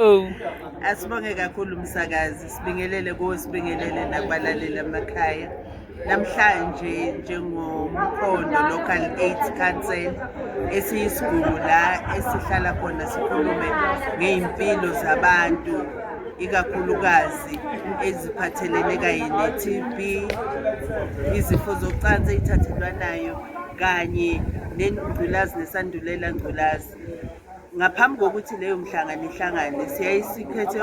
Oh. Asibonge kakhulu umsakazi, sibingelele kuwo, sibingelele nakubalaleli emakhaya. Namhlanje njengoMkhondo Local 8 Council esiyisigungu la esihlala khona sikhulume ngey'mpilo zabantu ikakhulukazi eziphathelene kanye ne-TB, izifo zocansi ey'thathelwanayo kanye nengculazi nesandulela ngculazi. Ngaphambi kokuthi leyo mhlangano ihlangane, siyaye sikhethe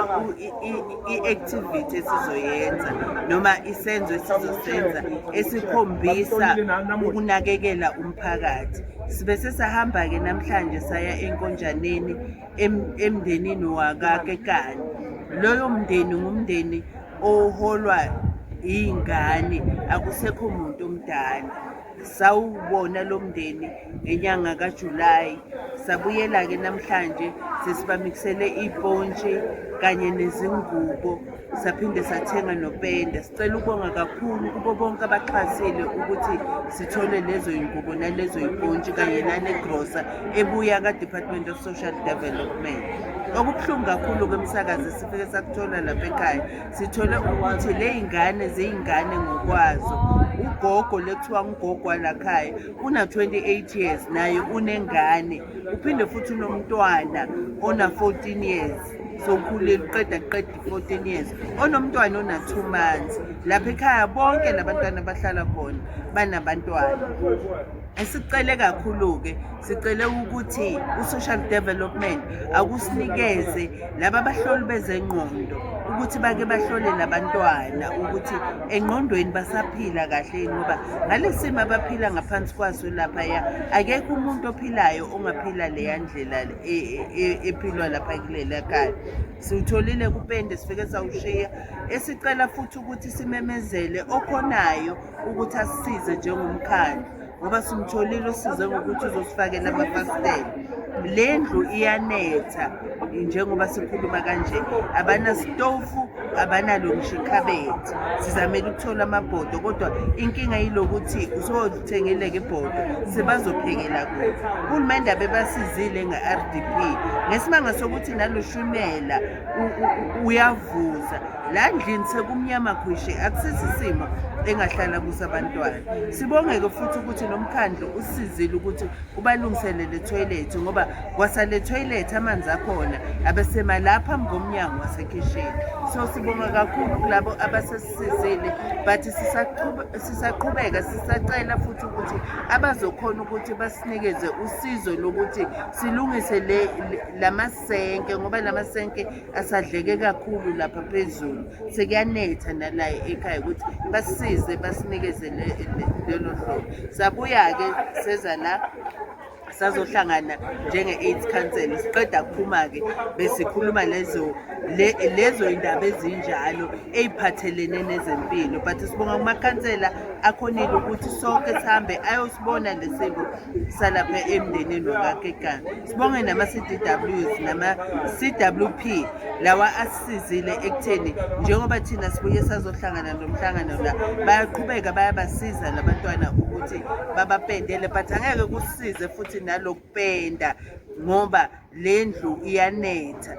i-activity esizoyenza noma isenzo esizosenza esikhombisa ukunakekela umphakathi. Sibe sesahamba-ke namhlanje saya eNkonjaneni emndenini wakaKekane. Loyo mndeni ngumndeni oholwa iy'ngane, akusekho muntu omdala. Sawubona lo mndeni ngenyanga kaJulayi. Sabuyela-ke namhlanje sesibamikisele iy'pontshi kanye nezingubo, saphinde sathenga nopenda. Sicela ukubonga kakhulu kubo bonke abaxhasile ukuthi sithole lezo y'ngubo nalezo y'pontshi kanye nale grosa ebuya ka-Department of Social Development. Okubuhlungu kakhulu-ke msakazi sifike sakuthola lapha ekhaya Sithole ukuthi ley'ngane ziyingane ngokwazo. Ugogo le kuthiwa ngugogo walakhaya una-28 years naye unengane, uphinde futhi unomntwana ona-14 years sowukhulile uqeda kuqeda i-14 years, onomntwana ona-2 months. Lapha ekhaya bonke labantwana abahlala khona banabantwana. Esicele kakhulu-ke sicele ukuthi u-social development akusinikeze laba bahloli bezengqondo ukuthi bake bahlole labantwana ukuthi engqondweni basaphila kahle yini, ngoba ngalesimo abaphila ngaphansi kwaso laphaya akekho umuntu ophilayo ongaphila leya ndlela ephilwa lapha kulela khaya. Siwutholile kupende sifike sawushiya, esicela futhi ukuthi simemezele okhonayo ukuthi asisize njengomkhandlu ngoba simtholile usize ngokuthi uzosifakela amafasitela. Le ndlu iyanetha njengoba sikhuluma kanje, abanasitofu, abanalo ngisho ikhabethe. Sizamele ukuthola amabhodo kodwa inkinga yilokuthi usowolithengile-ke ibhodo, sebazophekela kuphi? Uhulumende abebasizile nge-R_D_P ngesimanga sokuthi naloshumela uyavuza la ndlini sekumnyama khwishi, akusiso isimo engahlala kuso abantwana. Sibongeke futhi ukuthi nomkhandlu usizile ukuthi ubalungisele le toilet, ngoba kwasale toilet amanzi akhona abesema la phambi komnyango wasekhishini. So sibonga kakhulu kulabo abasesisizile, but sisaqhubeka sisacela futhi ukuthi abazokhona ukuthi basinikeze usizo lokuthi silungise le lamasenke, ngoba lamasenke asadleke kakhulu lapha phezulu, sekuyanetha nala ekhaya, ukuthi basisize basinikeze lelo hlobo. Sabuya-ke seza la sazohlangana njenge-AIDS Council. Siqeda kuphuma-ke besikhuluma lezo indaba ezinjalo ey'phathelene nezempilo, but sibonga kumakhansela akhonile ukuthi sonke sihambe ayosibona lesimo salapha emndenini wakaKekana. Sibonge nama-CDWs nama-CWP lawa asisizile ekutheni njengoba thina sibuye sazohlangana nomhlangano la, bayaqhubeka bayabasiza labantwana ukuthi babapendele, but angeke kusize futhi nalokupenda ngoba le ndlu iyanetha.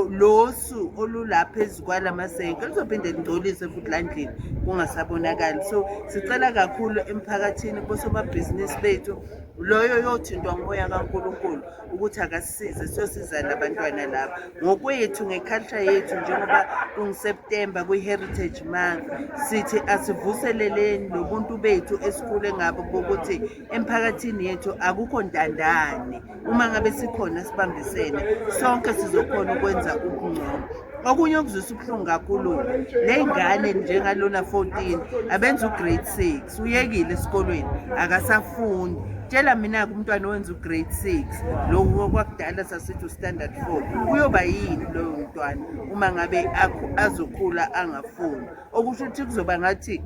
Losu olula phezu kwalamasenke luzophinde lungcolise futhi la ndlini kungasabonakali. So sicela kakhulu emphakathini, kosomabhizinisi bethu, loyo yothintwa ngumoya kaNkulunkulu ukuthi akasisize siyosiza labantwana laba ngokwethu nge-culture yethu. Njengoba kunguSeptember kwi-Heritage Month, sithi asivuseleleni nobuntu bethu esikhule ngabo bokuthi emphakathini yethu akukho ntandane. Uma ngabe sikhona sibambisene sonke sizokhona ukwenza ukungcono. Okunye okuzwisa ubuhlungu kakhulu, le ngane njengalona 14 abenza u-grade 6 uyekile esikolweni, akasafundi. Tshela mina-ke, umntwana owenza u-grade 6, loku okwakudala sasithi u-standard 4, uyoba yini loyo mntwana uma ngabe azokhula angafundi? Okusho ukuthi kuzoba ngathi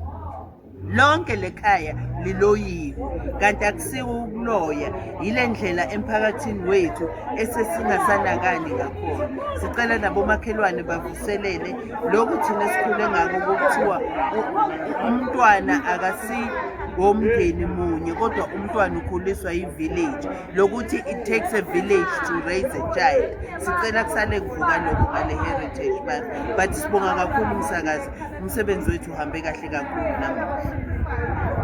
lonke lekhaya liloyiwe, kanti akusiko ukuloya, yile ndlela emphakathini wethu esesingasanakani ngakhona. Sicela nabomakhelwane bavuselele lokhu thina esikhule ngako kokuthiwa umntwana akasi Womndeni munye, kodwa umntwana ukhuliswa yi-village, lokuthi it takes a village to raise a child. Sicela kusale kuvuka lokho ngale Heritage Month. But sibonga kakhulu, umsakazi, umsebenzi wethu uhambe kahle kakhulu namuhla.